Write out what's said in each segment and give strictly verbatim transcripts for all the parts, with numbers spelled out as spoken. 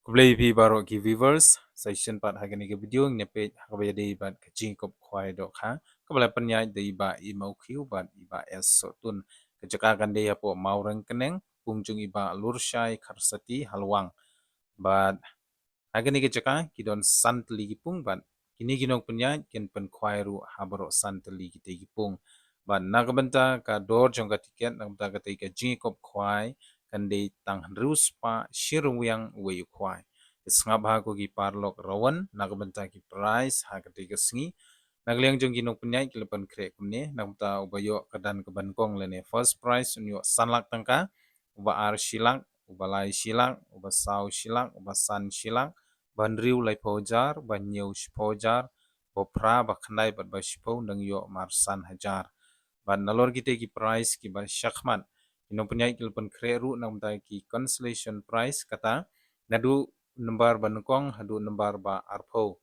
Khublei phi baroh ki viewers, sa shisien pat ha kane ka video ngin ïa peit ha kaba ïadei bad ka jingïakop khwai dohkha kaba la pynïaid da i Bah Imawkhiew bad i Bah S Sohtun. Ka jaka kan dei hapoh Mawryngkneng, pung jong i Bah Lurshai Kharsati Halwang. Bad ha kane ka jaka ki don san tylli ki pung bad kine ki nongpynïaid kin pynkhwai ruh ha baroh san tylli kitei ki pung. Bad na ka bynta ka dor jong ka tiket, na ka bynta katei ka jingïakop khwai, kan dei tang hynriew spah shi ryngwiang uwei u khwai. Te sngap ha ko ki paralok rawan na ka bynta ki prize ha katei ka sngi. Na ka liang jong ki nongpynïaid ki la pynkhreh kumne, na ka bynta uba ïoh ka dan kaba nyngkong lane first prize un ïoh san lak tyngka, uba ar shi lak, uba lai shi lak, uba saw shi lak, uba san shi lak, uba hynriew laiphew hajar, uba hynñiew shiphew hajar, uba phra, ba khyndai bad ba shiphew, dang ïoh mar san hajar. Bad nalor kitei ki prize kiba shakhmat, ki nongpynïaid ki la pynkhreh ruh na ka bynta ki consolation prize, kata naduh number ba nyngkong haduh number ba arphew.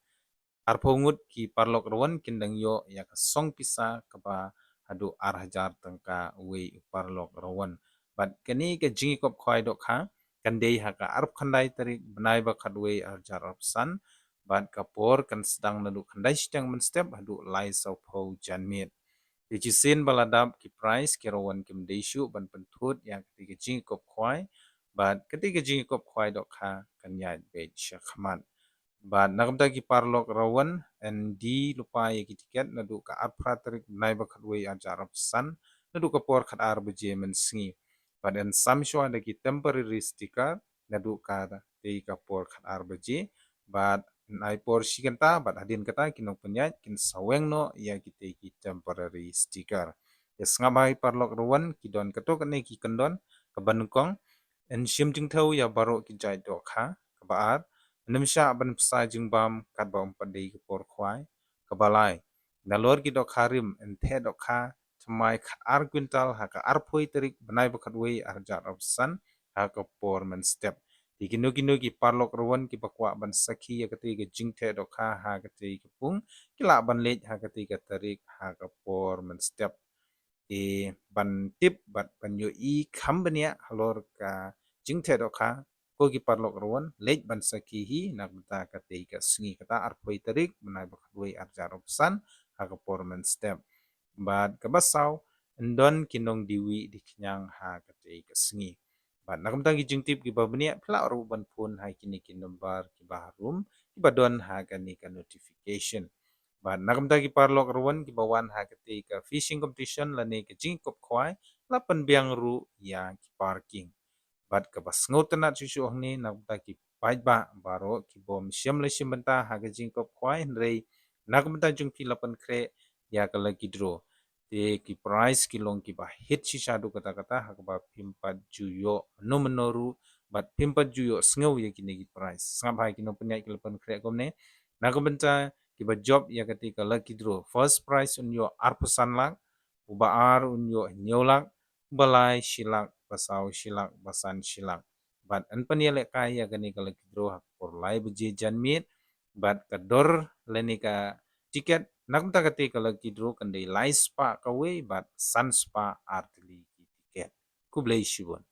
Arphew ngut ki paralok rawan kin dang ïoh ïa ka song pisa kaba haduh ar hajar tyngka uwei u paralok rawan. Bad kane ka jingïakop khwai dohkha kan dei ha ka arphew khyndai tarik bnai ba khatwei ar hajar arphew san. Bad ka por kan sdang naduh khyndai shiteng mynstep haduh lai sawphew janmiet. Te shisien ba la dap ki prize ki rawan kim dei shuh ban pynthut ïa katei ka jingïakop khwai. Bad katei ka jingïakop khwai dohkha kan ïaid beit shakhmat. Bad na ka bynta ki paralok rawan, yn die lypa ïa ki tiket naduh ka arphew phra tarik bnai ba khatwei ar hajar arphew san, naduh ka por khatar baje mynsngi. Bad yn sam shuwa da ki temporary sticker naduh katei ka por khatar baje. Bad yn ai por shi kynta bad hadien kata ki nongpynïaid kin sa weng noh ïa kitei ki temporary sticker. Te sngap ha i paralok rawan, ki don katto katne ki kyndon. Kaba nyngkong, yn shim jingthew ïa baroh ki jait dohkha. Kaba ar, yn ym shah ban pynsa jingbam katba ym pat dei ka por khwai. Kaba lai, nalor ki dohkha rim yn theh dohkha thymmai khatar kwintal ha ka arphew tarik bnai ba khatwei ar hajar arphew san ha ka por mynstep. Te kino kino ki paralok rawan kiba kwah ban sakhi ïa katei ka jingtheh dohkha ha katei ka pung, ki lah ban leit ha katei ka tarik ha ka por mynstep. Te ban tip bad ban ïohi kham bniah halor ka jingtheh dohkha, ko ki paralok rawan, leit ban sakhi hi na ka bynta katei ka sngi, kata arphew tarik bnai ba khatwei ar hajar arphew san ha ka por mynstep. Bad kaba saw, yn don ki nongdie wih die khñiang ha katei ka sngi. Bad na ka bynta ki jingtip kiba bniah, phi lah ruh ban phone ha kine ki number kiba harum kiba don ha kane ka notification. Bad na ka bynta ki paralok rawan kiba wan ha katei ka fishing competition lane ka jingïakop khwai, la pynbiang ruh ïa ki parking. Bad kaba sngewtynnat shuh shuh hangne, na ka bynta ki paidbah baroh ki bym shym la shim bynta ha ka jingïakop khwai, hynrei na ka bynta jong phi la pynkhreh ïa ka lucky draw. Te ki prize ki long kiba hit shisha haduh katta katta, ha kaba phim pat ju ïoh mynno mynno ruh bad phim pat ju ïoh sngew ïa kine ki prize. Sngap ha ki nongpynïaid ki la pynkhreh kumne, na ka bynta kiba jop ïa katei ka lucky draw, first prize un ïoh arphew san lak, uba ar un ïoh hynñiew lak, uba lai shi lak, uba saw shi lak, uba san shi lak. Bad yn pynïalehkai ïa kane ka lucky draw ha ka por lai baje janmiet. Bad ka dor lane ka tiket na ka bynta katei ka lucky draw kan dei lai spah kawei bad san spah ar tylli ki tiket. Khublei shibun.